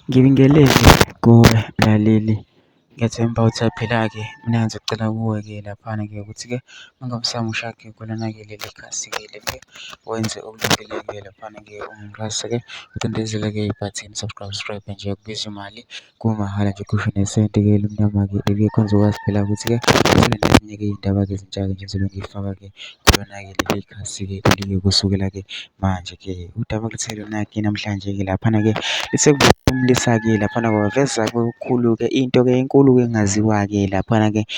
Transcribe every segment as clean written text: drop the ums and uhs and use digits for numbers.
Ngibingelele kuwe mlaleli, ngiyathemba ukuthi uyaphila-ke. Mina ngizocela kuwe-ke laphana-ke ukuthi-ke uma ngabe usamusha-ke kulona-ke leli khasi-ke leli wenze okulungileyo-ke laphana-ke ungixhase-ke ucindezele-ke ibhathini subscribe, subscribe nje akubizi mali kumahhala nje kusho nesenti-ke elimnyama-ke leli khona uzokwazi phela ukuthi-ke uthole nezinye-ke iy'ndaba-ke ezintsha-ke nje engizobe ngiy'faka-ke kulona-ke leli khasi-ke leli kusukela-ke manje-ke. Udaba engilethele lona-ke namhlanje-ke laphana-ke umlisa-ke laphana waveza okukhulu-ke into-ke enkulu-ke engaziwa-ke laphana-ke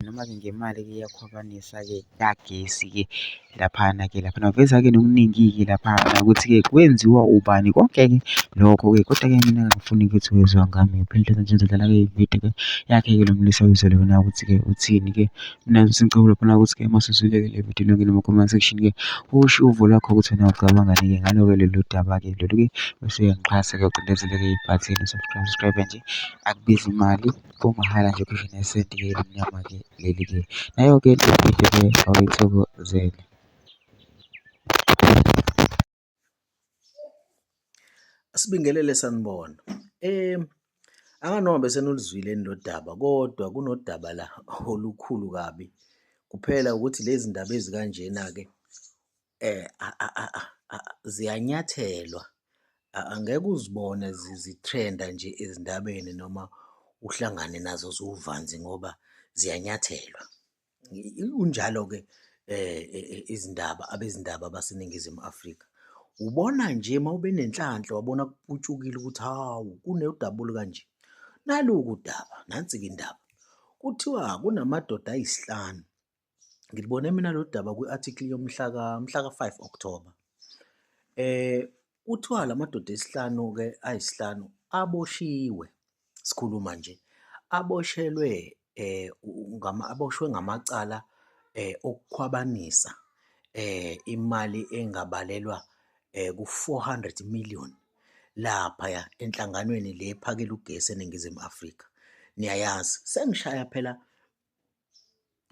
noma-ke ngemali-ke iyakhwabanisa-ke kagesi-ke laphana-ke laphana. Waveza-ke nokuningi-ke laphana ukuthi-ke kwenziwa ubani konke-ke lokho-ke kodwa-ke mina angifuni ukuthi wezwa ngami phela nje ngizodlala-ke ividiyo-ke yakhe-ke lo mlisa uyizwele wena ukuthi-ke uthini-ke. Mina nje sengicela laphana ukuthi-ke uma usuzwile-ke le vidiyo ungene kuma-comment section-ke usho uvo lwakho ukuthi wena ucabangani-ke ngalo-ke lolu daba-ke lolu-ke bese uyangixhasa-ke ucindezele-ke ibhathini subscribe, subscribe nje akubizi imali kumahhala nje kusho nesenti-ke elimnyama-ke leli-ke. Nayo-ke le vidiyo-ke awuyithokozele. Asibingelele sanibona. Anganoma beseniluzwile yini lo daba kodwa kunodaba la olukhulu kabi. Kuphela ukuthi lezi ndaba ezikanjena-ke ziyanyathelwa, angeke uzibone zi-trend-a nje ezindabeni noma uhlangane nazo ziwuvanzi ngoba ziyanyathelwa. Kunjalo-ke izindaba, abezindaba baseNingizimu Afrika. Ubona nje uma ube nenhlanhla wabona kuputshukile ukuthi hawu, kunodaba olukanje. Nalu-ke udaba, nansi-ke indaba, kuthiwa kunamadoda ayisihlanu, ngilibone mina lolu daba kwi-article yomhlaka, mhlaka 5 October. Kuthiwa la madoda esihlanu-ke ayisihlanu aboshiwe sikhuluma nje, aboshelwe aboshwe ngamacala okukhwabanisa imali engabalelwa ku-400 million laphaya enhlanganweni le ephakela ugesi eNingizimu Afrika. Niyayazi, sengishaya phela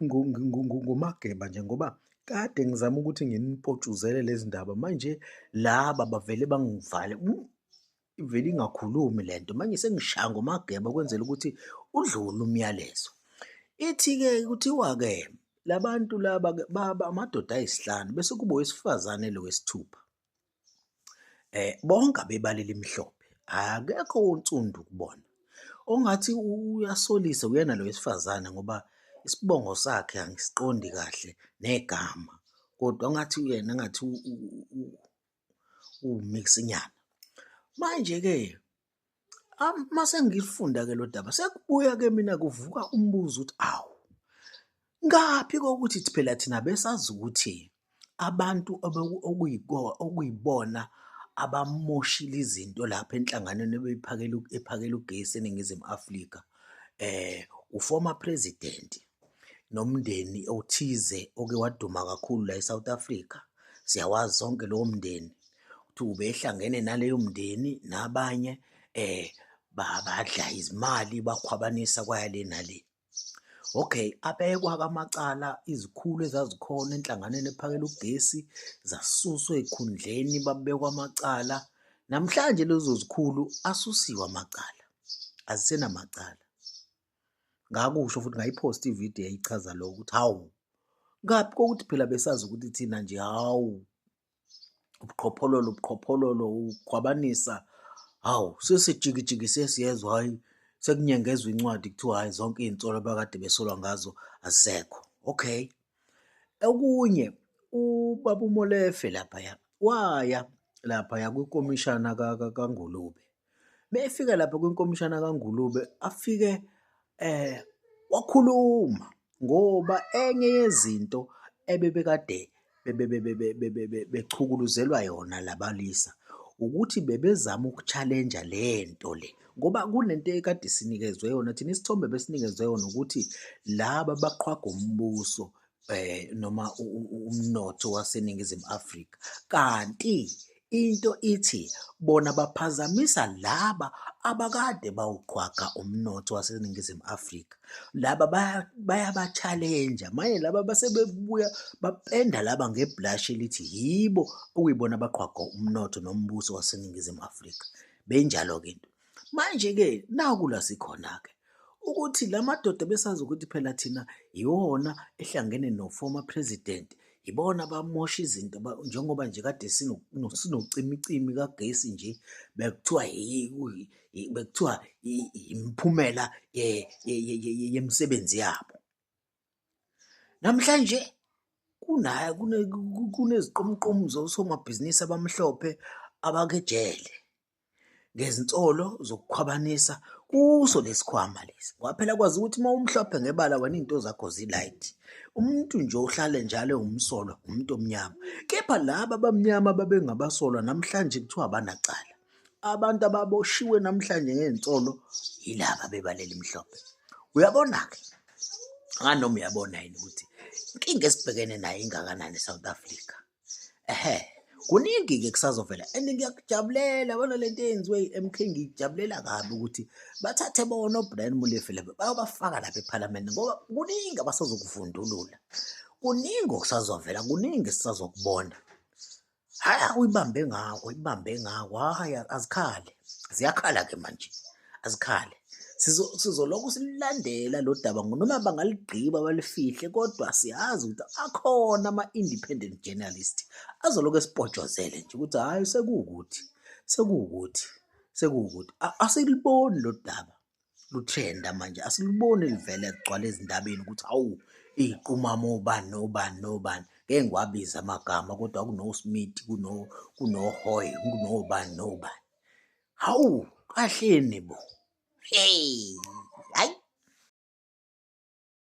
ngomageba nje ngoba kade ngizama ukuthi nginipotshuzele lezi ndaba manje laba bavele bangivale ivele ingakhulumi le nto manje sengishaya ngomageba ukwenzela ukuthi udlule umyalezo. Ithi-ke kuthiwa-ke la bantu laba-ke baba amadoda ayisihlanu bese kuba owesifazane lo wesithupha. Bonke abebala elimhlophe, akekho onsundu kubona. Ongathi uyasolisa uyena lo wesifazane ngoba isibongo sakhe angisiqondi kahle negama, kodwa ngathi uyena engathi uwumix-nyana. Manje-ke mase ngilufunda-ke lo daba sekubuya-ke mina kuvuka umbuzo ukuthi awu, ngaphi kokuthi phela thina besazi ukuthi abantu okuyibona abamoshile izinto lapha enhlanganweni ebeyiphakela ephakela ugesi eNingizimu Afrika, u-former president nomndeni othize oke waduma kakhulu la e-South Africa, siyawazi sonke lowo mndeni. Kuthiwa ubehlangene naleyo mndeni nabanye badla izimali bakhwabanisa kwaya le nale. Okay, abekwa-ke amacala izikhulu ezazikhona enhlanganweni ephakela ugesi zasuswa ey'khundleni babekwa amacala. Namhlanje lezo zikhulu asusiwe amacala, azisenamacala. Ngakusho futhi ngayiphosta ividiyo eyayichaza lokho ukuthi hawu, ngaphi kokuthi phela besazi ukuthi thina nje hawu, ubuqhophololo ubuqhophololo ukukhwabanisa, hawu sesijikijiki sesiyezwa hhayi sekunyengezwa incwadi kuthiwa hhayi zonke iy'nsolo abakade besolwa ngazo azisekho. Okay, okunye ubaba uMolefe laphaya waya laphaya kwikomishana kaNgulube. Mefika lapha kwinkomishana kaNgulube afike wakhuluma ngoba enye yezinto ebebekade bechukuluzelwa yona labalisa ukuthi bebezama uku-challenge-a le nto le ngoba kunento ekade sinikezwe yona thina isithombe besinikezwe yona ukuthi laba baqhwaga umbuso noma umnotho waseNingizimu Afrika. Kanti into ithi bona baphazamisa laba abakade bawuqhwaga umnotho waseNingizimu Afrika. Laba bayaba-challenge-a manje laba base bebuya bapenda laba ngeblashi elithi yibo okuyibona abaqhwaga umnotho nombuso waseNingizimu Afrika. Beyinjalo-ke into. Manje-ke naku la sikhona-ke ukuthi la madoda besazi ukuthi phela thina iwona ehlangene no-former president, ibona abamosha izinto njengoba nje kade sinocimicimi kagesi nje bekuthiwa bekuthiwa imiphumela yemisebenzi yabo. Namhlanje kuneziqomuqomu zosomabhizinisi abamhlophe abakejele ngezinsolo zokukhwabanisa kuso lesikhwama lesi. Ngoba phela kwazi ukuthi uma umhlophe ngebala wena iy'nto zakho zi-light. Umuntu nje ohlale njalo ewumsolwa umuntu omnyama. Kepha laba abamnyama ababengabasolwa namhlanje kuthiwa abanacala. Abantu ababoshiwe namhlanje ngey'nsolo yilaba bebala elimhlophe. Uyabona-ke, nganoma uyabona yini ukuthi inkinga esibhekene nayo ingakanani e-South Africa. Ehhe, kuningi-ke kusazovela and ngiyakujabulela yabona lento eyenziwe i-M_K ngiyijabulela kabi ukuthi bathathe bona o-Brian Molefe laba bayobafaka lapha ephalamende ngoba kuningi abasazokuvundulula, kuningi okusazovela, kuningi esisazokubona. Hhayi uyibambe ngakho, uyibambe ngakho, hhayi azikhale, ziyakhala-ke manje, azikhale. Sizolokhu silulandela lo daba noma bangaligqiba balifihle kodwa siyazi ukuthi akhona ama-independent journalist azolokhu esipotshozele nje ukuthi hhayi sekuwukuthi, sekuwukuthi, sekuwukuthi. Asiluboni lo daba lu-trend-a manje, asiluboni livele ligcwale ezindabeni ukuthi hawu iy'qumama obani nobani nobani. Ngeke ngiwabize amagama kodwa kuno-Smith, kuno-Hoy, kunobani nobani. Hawu, kahleni bo. Hey.